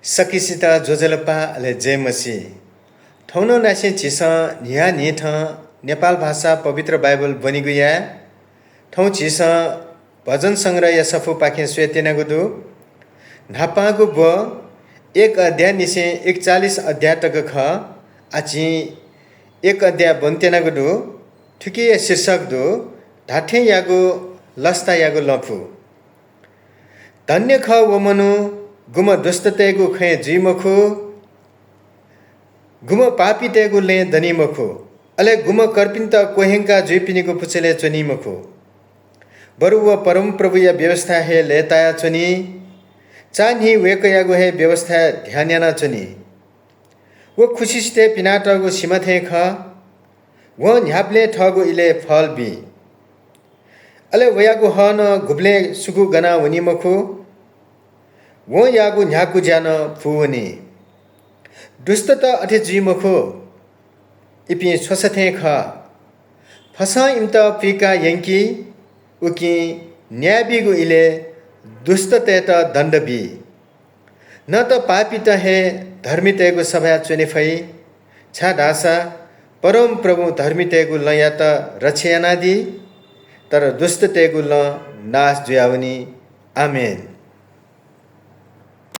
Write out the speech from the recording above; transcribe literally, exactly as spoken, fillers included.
सकसित ज्वजलपा, अले जय मसीह। थौंनं नासें झीसं न्हियान्हिथं नेपाल भाषा पवित्र बाइबल ब्वनेगु याये। थौं झीसं भजन संग्रहया सफूपाखें स्वयेत्यनागु दु। न्हापांगु ब्व एक अध्यायनिसें एकचालिस अध्याय तक खः। आः झी एक अध्याय ब्वनेत्यनागु दु। थुकिया शीर्षक दु, धात्थेंयागु लसतायागु लँपु। धन्य खः व मनू, गुम्ह दुष्टतय्गु खँय् जुइ मखु, गुम्ह पापीतय्गु लँय् दनी मखु, अले गुम्ह कर्पिन्त क्वह्यंका जुइपिनिगु पुचलय् च्वनी मखु। बरु व परमप्रभुया व्यवस्थाय् हे लय्ताया च्वनी, चान्हि वय्कःयागु हे व्यवस्थाय् ध्यान याना च्वनी। व खुसिसितय् पिनातःगु सिमा थें खः। वं न्ह्याबलें थःगु इलय् फल बी। अले वयागु हः नं गुबलें सुगु गना वनी मखु। वं याःगु न्ह्यागु ज्या नं पूवनी। दुष्टत अथे जुइ मखु, इपिं छ्वसा थें खः। फसं इमित पुइका यंकी, उकिं न्याय बीगु इलय् दुष्टतय्त दण्ड बी। न त पापीत हे धर्मीतय्गु सभाय् च्वने फइ, छाय्धाःसा परमप्रभुं धर्मीतय्गु लँयात रक्षा यानादी, तर दुष्टतय्गु लँ नाश जुयावनी। आमेन।